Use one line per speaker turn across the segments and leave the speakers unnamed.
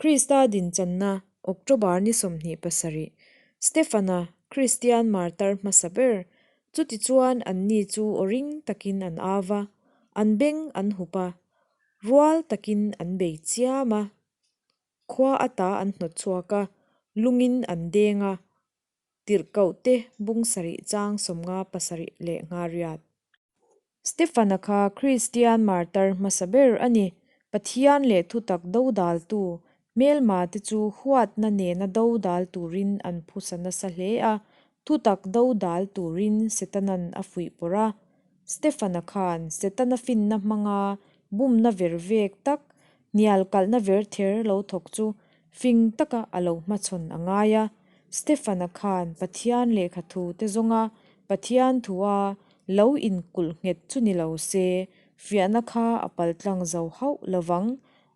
Krista dinchanna, October ni 27, Stefana, Kristian martar hmasa ber, chutichuan anni chu aw ring takin an au va, an beng an hup a, rual takin an bei chiam a. Khua ata an hnawt chhuak a, lungin an deng a, tirhkohte bung sarih chang 57 leh nghariat. Stefana kha Kristian martar hmasa ber a ni. Pathian leh thutak dodaltu hmelma te chu huatna nena dodal turin an phusa nasa hle a, thutak dodal turin Setanan a fuih pawrh a. Stefana khan Setana finna hmanga bumna ver vek tak, hnial kalhna ver ther lo thawk chu fing taka a lo hmachhawn a ngai a. Stefana khan Pathian lehkha thu te zawnga Pathian thua lo inkulh nghet chu ni lo se, fiahna kha a paltlang zo hauh lovang.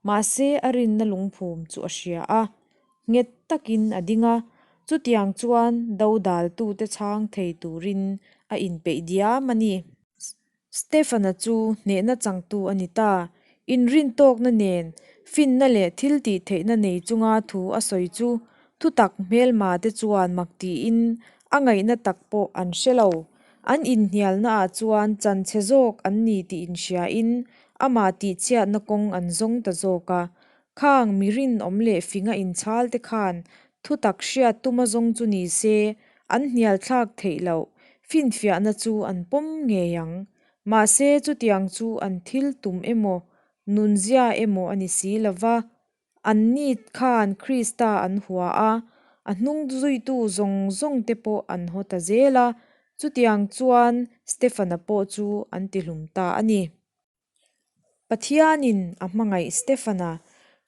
Mahse a rinna lungphum chu a hria a, nghet takin a ding a, chutiang chuan dodaltute chhang thei turin a inpeih diam a ni. Stefana chu hnehna changtu a ni ta. Inrintawkna nen, finna leh thil tih theihna nei chunga thu a sawi chu thutak hmelma te chuan mak tiin a ngaihna tak pawh an hre lo. An inhnialnaah chuan chanchhe zawk an ni tih inhriain amah tihchhiatna kawng an zawng ta zawk a. Khang mi rinawm leh finga inchhal te khan thutak hriat tuma zawng chu ni se an hnial thlak theih loh finfiahna chu an pawm ngei ang. Mahse chutiang chu an thil tum emaw, nunzia emaw a ni si lo va. Anni khan Krista an hua a, a hnung zuitu zawng zawng te pawh an haw ta zel a, chutiang chuan Stefana pawh chu an tihlum ta a ni. Pathianin a hmangaih Stefana,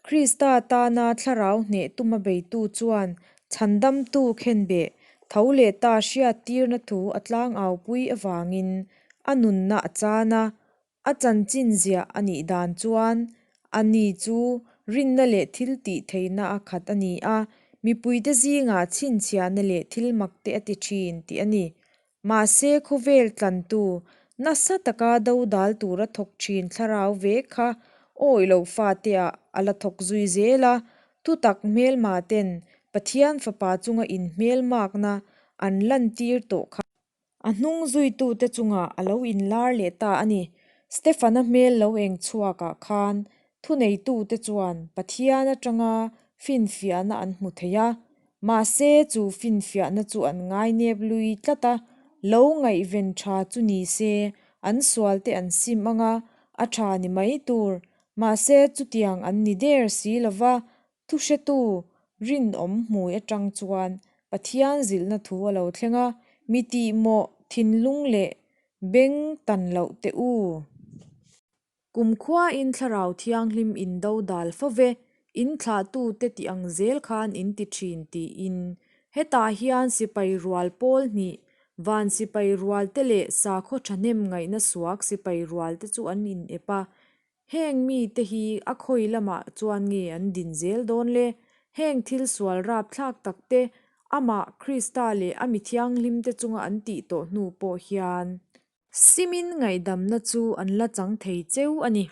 Krista tana thlarau hneh tuma beitu chuan chhandamtu khenbeh tho leh ta hriattirna thu a tlangaupui avangin a nunna a chan a, a chanchin ziah a nih dan chuan a ni chu rinna leh thil tih theihna a khat a ni a, mipuite zingah chhinchhiahna leh thil makte a ti thin tih a ni. Mahse khawvel tlantu, nasa taka dodal tura thawk thin thlarau ve kha awih loh fateah a la thawk zui zel a, thutak hmelma ten Pathian fapa chunga inhmelmakna an lantir tawh kha. A hnung zuitute chungah a lo inlar leh ta a ni. Stefana hmel lo eng chhuakah khan thuneitute chuan Pathian atanga finfiahna an hmu thei a, mahse chu finfiahna chu an ngainep lui tlat a, lo ngaihven tha chu ni se an sualte an sim anga a tha ni mai tur, mahse chutiang an ni der si lova, Thuhretu rinawm hmui atang chuan Pathian zilhna thu a lo thleng a, Mi tihmawh thinlung leh beng tan loh teh u. Kumkhuain Thlarau Thianghlim in do dal fo ve, in thlahtute tih ang zel khan in ti thin tiin. Hetah hian sipai rual pawl hnih, van sipai rualte leh sakhaw thahnem ngaihna suak sipai rualte chu an inep a, Heng mite hi a khawi lamah chuan nge an din zel dawn le? Heng thil sual rapthlak takte, amah Krista leh a mi thianghlimte chunga an tih tawh hnu pawh hian. Simin ngaihdamna chu an la chang thei cheu a ni.